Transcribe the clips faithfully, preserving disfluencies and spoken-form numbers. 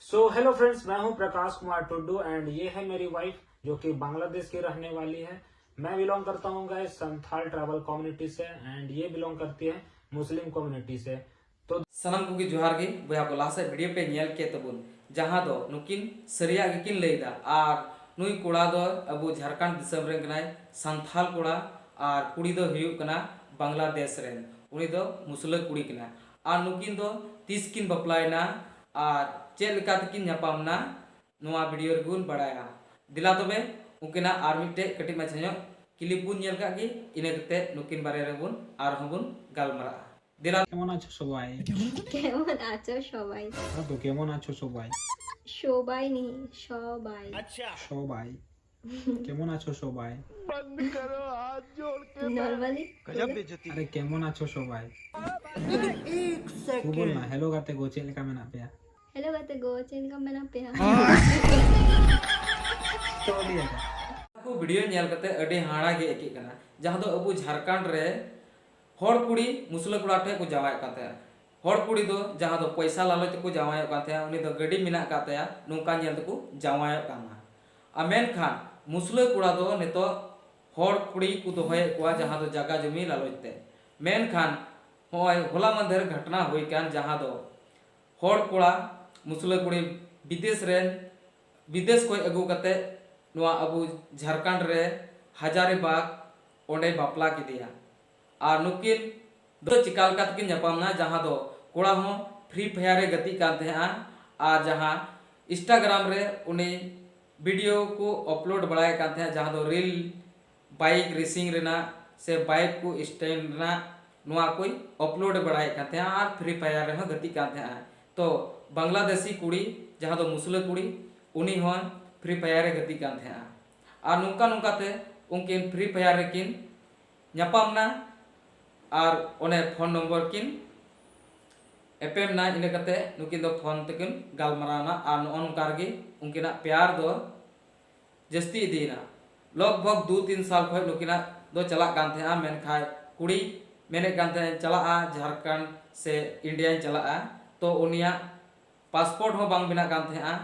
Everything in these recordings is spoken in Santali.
सो हेलो फ्रेंड्स, मैं हूं प्रकाश कुमार टुड्डू एंड ये है मेरी वाइफ जो कि बांग्लादेश की रहने वाली है। मैं बिलोंग करता हूं गाइस संथाल ट्राइबल कम्युनिटी से एंड ये बिलोंग करती है मुस्लिम कम्युनिटी से। तो ᱥᱟᱱᱟᱢ ᱠᱚᱜᱮ ᱡᱚᱦᱟᱨ ᱜᱮ᱾ ᱵᱚᱭᱦᱟ ᱠᱚ, ᱞᱟᱦᱟ ᱥᱮᱫ ᱵᱷᱤᱰᱤᱭᱳ ᱯᱮ ᱧᱮᱞ ᱠᱮᱫ ᱛᱟᱵᱚᱱ, ᱡᱟᱦᱟᱸ ᱫᱚ ᱱᱩᱠᱤᱱ ᱥᱟᱹᱨᱤᱭᱟᱜ ᱜᱮᱠᱤᱱ ᱞᱟᱹᱭᱫᱟ᱾ ᱟᱨ ᱱᱩᱭ ᱠᱚᱲᱟ ᱫᱚ ᱟᱵᱚ ᱡᱷᱟᱲᱠᱷᱚᱸᱰ ᱫᱤᱥᱚᱢ ᱨᱮᱱ ᱠᱟᱱᱟᱭ, ᱥᱟᱱᱛᱷᱟᱞ ᱠᱚᱲᱟ, ᱟᱨ ᱠᱩᱲᱤ ᱫᱚ ᱦᱩᱭᱩᱜ ᱠᱟᱱᱟ ᱵᱟᱝᱞᱟᱫᱮᱥ ᱨᱮᱱ᱾ ᱩᱱᱤ ᱫᱚ ᱢᱩᱥᱞᱟᱹ ᱠᱩᱲᱤ ᱠᱟᱱᱟ᱾ ᱟᱨ ᱱᱩᱠᱤᱱ ᱫᱚ ᱛᱤᱥ ᱠᱤᱱ ᱵᱟᱯᱞᱟᱭᱮᱱᱟ ᱟᱨ ᱪᱮᱫ ᱞᱮᱠᱟ ᱛᱮᱠᱤᱱ ᱧᱟᱯᱟᱢ ᱮᱱᱟ, ᱱᱚᱣᱟ ᱵᱷᱤᱰᱤᱭᱳ ᱨᱮᱵᱚᱱ ᱵᱟᱲᱟᱭᱟ᱾ ᱫᱮᱞᱟ ᱛᱚᱵᱮ, ᱩᱱᱠᱤᱱᱟᱜ ᱟᱨ ᱢᱤᱫᱴᱮᱡ ᱠᱟᱹᱴᱤᱡ ᱢᱟᱪᱷᱟ ᱧᱚᱜ ᱠᱞᱤᱯ ᱵᱚᱱ ᱧᱮᱞ ᱠᱟᱜ ᱜᱮ, ᱤᱱᱟᱹ ᱠᱟᱛᱮ ᱱᱩᱠᱤᱱ ᱵᱟᱨᱭᱟ ᱨᱮᱵᱚᱱ ᱟᱨᱦᱚᱸ ᱵᱚᱱ ᱜᱟᱞᱢᱟᱨᱟᱜᱼᱟ᱾ ᱫᱮᱞᱟ᱾ কেমন আছো সবাই? কেমন আছো সবাই? হ্যাঁ তো, কেমন আছো সবাই? সবাই নেই, সবাই। সবাই। কেমন আছো সবাই? নরমালি। আরে কেমন আছো সবাই? তুই বল না, হ্যালো গাতে গো, ᱪᱮᱫ ᱞᱮᱠᱟ ᱢᱮᱱᱟᱜ ᱯᱮᱭᱟ? হ্যালো ᱜᱟᱛᱮ ᱠᱚ, ᱪᱮᱫ ᱞᱮᱠᱟ ᱢᱮᱱᱟᱜ ᱯᱮᱭᱟ? ᱪᱚᱞᱤᱭᱟ᱾ ᱠᱚ ᱵᱷᱤᱰᱤᱭᱳ ᱧᱮᱞ ᱠᱟᱛᱮ ᱟᱹᱰᱤ ᱦᱟᱦᱟᱲᱟ ᱜᱮ ᱟᱹᱭᱠᱟᱹᱜ ᱠᱟᱱᱟ, ᱡᱟᱦᱟᱸ ᱫᱚ ᱟᱵᱚ ᱡᱷᱟᱲᱠᱷᱚᱸᱰ ᱨᱮ ᱦᱚᱲ ᱠᱩᱲᱤ ᱢᱩᱥᱞᱟᱹ ᱠᱚᱲᱟ ᱴᱷᱮᱱ ᱠᱚ ᱡᱟᱶᱟᱭᱚᱜ ᱠᱟᱱ ᱛᱟᱦᱮᱸᱜᱼᱟ᱾ ᱦᱚᱲ ᱠᱩᱲᱤ ᱫᱚ ᱡᱟᱦᱟᱸ ᱫᱚ ᱯᱚᱭᱥᱟ ᱞᱟᱞᱚᱪ ᱛᱮᱠᱚ ᱡᱟᱶᱟᱭᱚᱜ ᱠᱟᱱ ᱛᱟᱦᱮᱸᱜᱼᱟ, ᱩᱱᱤ ᱫᱚ ᱜᱟᱹᱰᱤ ᱢᱮᱱᱟᱜ ᱟᱠᱟᱫ ᱛᱟᱭᱟ, ᱱᱚᱝᱠᱟ ᱧᱮᱞ ᱛᱮᱠᱚ ᱡᱟᱶᱟᱭᱚᱜ ᱠᱟᱱᱟ᱾ ᱟᱨ ᱢᱮᱱᱠᱷᱟᱱ ᱢᱩᱥᱞᱟᱹ ᱠᱚᱲᱟ ᱫᱚ ᱱᱤᱛᱚᱜ ᱦᱚᱲ ᱠᱩᱲᱤ ᱠᱚ ᱫᱚᱦᱚᱭᱮᱫ ᱠᱚᱣᱟ, ᱡᱟᱦᱟᱸ ᱫᱚ ᱡᱟᱭᱜᱟ ᱡᱚᱢᱤ ᱞᱟᱞᱚᱪ ᱛᱮ᱾ ᱢᱮᱱᱠᱷᱟᱱ ᱦᱚᱸᱜᱼᱚᱭ ᱦᱚᱞᱟ ᱢᱟᱫᱷᱮᱨ ᱜᱷᱚᱴᱚᱱᱟ ᱦᱩᱭ ᱠᱟᱱ, ᱡᱟᱦᱟᱸ ᱫᱚ ᱦᱚᱲ ᱠᱚᱲᱟ ᱢᱩᱥᱞᱟᱹ ᱠᱩᱲᱤ ᱵᱤᱫᱮᱥ ᱨᱮᱱ, ᱵᱤᱫᱮᱥ ᱠᱷᱚᱱ ᱟᱹᱜᱩ ᱠᱟᱛᱮ ᱱᱚᱣᱟ ᱟᱵᱚ ᱡᱷᱟᱲᱠᱷᱚᱸᱰ ᱨᱮ ᱦᱟᱡᱟᱨᱤᱵᱟᱜᱽ ᱚᱸᱰᱮ ᱵᱟᱯᱞᱟ ᱠᱮᱫᱮᱭᱟ᱾ ᱟᱨ ᱱᱩᱠᱤᱱ ᱫᱚ ᱪᱤᱠᱟ ᱞᱮᱠᱟ ᱛᱮᱠᱤᱱ ᱧᱟᱯᱟᱢ ᱮᱱᱟ, ᱡᱟᱦᱟᱸ ᱫᱚ ᱠᱚᱲᱟ ᱦᱚᱸ ᱯᱷᱨᱤ ᱯᱷᱟᱭᱟᱨ ᱨᱮ ᱜᱟᱛᱮᱜ ᱠᱟᱱ ᱛᱟᱦᱮᱸᱜᱼᱟ ᱟᱨ ᱡᱟᱦᱟᱸ ᱤᱱᱥᱴᱟᱜᱨᱟᱢ ᱨᱮ ᱩᱱᱤ ᱵᱷᱤᱰᱤᱭᱳ ᱠᱚ ᱟᱯᱞᱳᱰ ᱵᱟᱲᱟᱭᱮᱫ ᱠᱟᱱ ᱛᱟᱦᱮᱸᱜᱼᱟ, ᱡᱟᱦᱟᱸ ᱫᱚ ᱨᱤᱞ ᱵᱟᱭᱤᱠ ᱨᱮᱥᱤᱝ ᱨᱮᱱᱟᱜ ᱥᱮ ᱵᱟᱭᱤᱠ ᱠᱚ ᱥᱴᱮᱱᱰ ᱨᱮᱱᱟᱜ, ᱱᱚᱣᱟ ᱠᱚᱭ ᱟᱯᱞᱳᱰ ᱵᱟᱲᱟᱭᱮᱫ ᱠᱟᱱ ᱛᱟᱦᱮᱸᱜᱼᱟ ᱟᱨ ᱯᱷᱨᱤ ᱯᱷᱟᱭᱟᱨ ᱨᱮᱦᱚᱸ ᱜᱟᱛᱮᱜ ᱠᱟᱱ ᱛᱟᱦᱮᱸᱜᱼᱟ᱾ ᱛᱚ ᱵᱟᱝᱞᱟᱫᱮᱥᱤ ᱠᱩᱲᱤ, ᱡᱟᱦᱟᱸ ᱫᱚ ᱢᱩᱥᱞᱟᱹ ᱠᱩᱲᱤ, ᱩᱱᱤ ᱦᱚᱸ ᱯᱷᱨᱤ ᱯᱷᱟᱭᱟᱨ ᱨᱮ ᱜᱟᱛᱮᱜ ᱠᱟᱱ ᱛᱟᱦᱮᱸᱜᱼᱟ᱾ ᱟᱨ ᱱᱚᱝᱠᱟ ᱱᱚᱝᱠᱟ ᱛᱮ ᱩᱱᱠᱤᱱ ᱯᱷᱨᱤ ᱯᱷᱟᱭᱟᱨ ᱨᱮᱠᱤᱱ ᱧᱟᱯᱟᱢ ᱮᱱᱟ ᱟᱨ ᱚᱱᱮ ᱯᱷᱳᱱ ᱱᱚᱢᱵᱚᱨ ᱠᱤᱱ ᱮᱯᱮᱢ ᱮᱱᱟ᱾ ᱤᱱᱟᱹ ᱠᱟᱛᱮ ᱱᱩᱠᱤᱱ ᱫᱚ ᱯᱷᱳᱱ ᱛᱮᱠᱤᱱ ᱜᱟᱞᱢᱟᱨᱟᱣ ᱮᱱᱟ ᱟᱨ ᱱᱚᱜᱼᱚ ᱱᱚᱝᱠᱟ ᱨᱮᱜᱮ ᱩᱱᱠᱤᱱᱟᱜ ᱯᱮᱭᱟᱨ ᱫᱚ ᱡᱟᱹᱥᱛᱤ ᱤᱫᱤᱭᱮᱱᱟ᱾ ᱞᱚᱜᱽ ᱵᱷᱚᱜᱽ ᱫᱩ ᱛᱤᱱ ᱥᱟᱞ ᱠᱷᱚᱱ ᱱᱩᱠᱤᱱᱟᱜ ᱫᱚ ᱪᱟᱞᱟᱜ ᱠᱟᱱ ᱛᱟᱦᱮᱸᱜᱼᱟ, ᱢᱮᱱᱠᱷᱟᱱ ᱠᱩᱲᱤ ᱢᱮᱱᱮᱫ ᱠᱟᱱ ᱛᱟᱦᱮᱸᱫ ᱪᱟᱞᱟᱜᱼᱟ ᱡᱷᱟᱲᱠᱷᱚᱸᱰ ᱥᱮ ᱤᱱᱰᱤᱭᱟᱧ ᱪᱟᱞᱟᱜᱼᱟ᱾ ᱛᱚ ᱩᱱᱤᱭᱟᱜ ᱯᱟᱥᱯᱳᱨᱴ ᱦᱚᱸ ᱵᱟᱝ ᱵᱮᱱᱟᱜ ᱠᱟᱱ ᱛᱟᱦᱮᱸᱜᱼᱟ᱾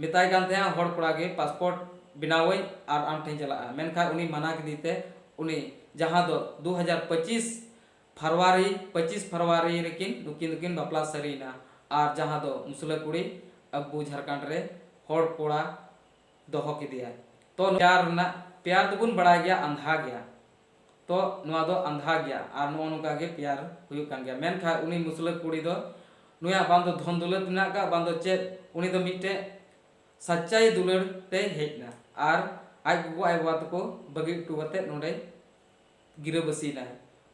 ᱢᱮᱛᱟᱭ ᱠᱟᱱ ᱛᱟᱦᱮᱸᱜᱼᱟ ᱦᱚᱲ ᱠᱚᱲᱟ ᱜᱮ, "ᱯᱟᱥᱯᱳᱨᱴ ᱵᱮᱱᱟᱣᱟᱹᱧ ᱟᱨ ᱟᱢ ᱴᱷᱮᱱ ᱪᱟᱞᱟᱜᱼᱟ", ᱢᱮᱱᱠᱷᱟᱱ ᱩᱱᱤ ᱢᱟᱱᱟ ᱠᱮᱫᱮ ᱛᱮ ᱩᱱᱤ ᱡᱟᱦᱟᱸ ᱫᱚ ᱫᱩ ᱦᱟᱡᱟᱨ ᱯᱚᱸᱪᱤᱥ ᱯᱷᱮᱵᱽᱨᱩᱣᱟᱨᱤ, ᱯᱚᱸᱪᱤᱥ ᱯᱷᱮᱵᱽᱨᱩᱣᱟᱨᱤ ᱨᱮᱠᱤᱱ ᱱᱩᱠᱤᱱ ᱫᱚᱠᱤᱱ ᱵᱟᱯᱞᱟ ᱥᱟᱹᱨᱤᱭᱮᱱᱟ᱾ ᱟᱨ ᱡᱟᱦᱟᱸ ᱫᱚ ᱢᱩᱥᱞᱟᱹ ᱠᱩᱲᱤ ᱟᱵᱚ ᱡᱷᱟᱲᱠᱷᱚᱸᱰ ᱨᱮ ᱦᱚᱲ ᱠᱚᱲᱟ ᱫᱚᱦᱚ ᱠᱮᱫᱮᱭᱟ᱾ ᱛᱚ ᱯᱮᱭᱟᱨ ᱨᱮᱱᱟᱜ, ᱯᱮᱭᱟᱨ ᱫᱚᱵᱚᱱ ᱵᱟᱲᱟᱭ ᱜᱮᱭᱟ ᱟᱸᱫᱷᱟ ᱜᱮᱭᱟ, ᱛᱚ ᱱᱚᱣᱟ ᱫᱚ ᱟᱸᱫᱷᱟ ᱜᱮᱭᱟ ᱟᱨ ᱱᱚᱜᱼᱚ ᱱᱚᱝᱠᱟ ᱜᱮ ᱯᱮᱭᱟᱨ ᱦᱩᱭᱩᱜ ᱠᱟᱱ ᱜᱮᱭᱟ᱾ ᱢᱮᱱᱠᱷᱟᱱ ᱩᱱᱤ ᱢᱩᱥᱞᱟᱹ ᱠᱩᱲᱤ ᱫᱚ ᱱᱩᱭᱟᱜ ᱵᱟᱝ ᱫᱚ ᱫᱷᱚᱱ ᱫᱚᱞᱚᱛ ᱢᱮᱱᱟᱜ ᱟᱠᱟᱫ, ᱵᱟᱝ ᱫᱚ ᱪᱮᱫ, ᱩᱱᱤ ᱫᱚ ᱢᱤᱫᱴᱮᱡ ᱥᱟᱪᱟᱭ ᱫᱩᱞᱟᱹᱲ ᱛᱮᱭ ᱦᱮᱡ ᱮᱱᱟ ᱟᱨ ᱟᱡ ᱜᱚᱜᱚ ᱟᱡ ᱵᱟᱵᱟ ᱛᱟᱠᱚ ᱵᱟᱹᱜᱤ ᱦᱚᱴᱚ ᱠᱟᱛᱮ ᱱᱚᱰᱮ ᱜᱤᱨᱟᱹᱵᱟᱹᱥᱤᱭᱮᱱᱟᱭ᱾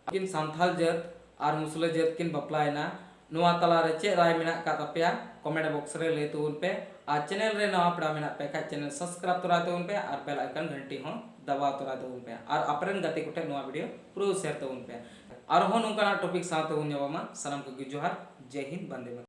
ᱟᱹᱠᱤᱱ ᱥᱟᱱᱛᱟᱞ ᱡᱟᱹᱛ ᱟᱨ ᱢᱩᱥᱞᱟᱹ ᱡᱟᱹᱛ ᱠᱤᱱ ᱵᱟᱯᱞᱟᱭᱮᱱᱟ᱾ ᱱᱚᱣᱟ ᱛᱟᱞᱟᱨᱮ ᱪᱮᱫ ᱨᱟᱭ ᱢᱮᱱᱟᱜ ᱟᱠᱟᱫ ᱛᱟᱯᱮᱭᱟ? ᱠᱚᱢᱮᱱᱴ ᱵᱚᱠᱥ ᱨᱮ ᱞᱟᱹᱭ ᱛᱟᱵᱚᱱ ᱯᱮ᱾ ᱟᱨ ᱪᱮᱱᱮᱞ ᱨᱮ ᱱᱟᱣᱟ ᱯᱮᱲᱟ ᱢᱮᱱᱟᱜ ᱯᱮ ᱠᱷᱟᱡ ᱪᱮᱱᱮᱞ ᱥᱟᱵᱥᱠᱨᱟᱭᱤᱵ ᱛᱚᱨᱟᱭ ᱛᱟᱵᱚᱱ ᱯᱮ ᱟᱨ ᱵᱮᱞ ᱟᱭᱠᱚᱱ ᱜᱷᱟᱱᱴᱤ ᱦᱚᱸ ᱫᱟᱵᱟᱣ ᱛᱚᱨᱟᱭ ᱛᱟᱵᱚᱱ ᱯᱮ᱾ ᱟᱨ ᱟᱯᱮᱨᱮᱱ ᱜᱟᱛᱮ ᱠᱚᱴᱷᱮᱱ ᱱᱚᱣᱟ ᱵᱷᱤᱰᱤᱭᱳ ᱯᱩᱨᱟᱹ ᱥᱮᱭᱟᱨ ᱛᱟᱵᱚᱱ ᱯᱮ᱾ ᱟᱨᱦᱚᱸ ᱱᱚᱝᱠᱟᱱᱟᱜ ᱴᱚᱯᱤᱠ ᱥᱟᱶ ᱛᱮᱵᱚᱱ ᱧᱟᱯᱟᱢᱟ᱾ ᱥᱟᱱᱟᱢ ᱠᱚᱜᱮ ᱡᱚᱦᱟᱨ, ᱡᱟᱭ ᱦᱤᱱᱫ, ᱵᱟᱱᱫᱮ ᱢᱟᱛᱚᱨᱚᱢ᱾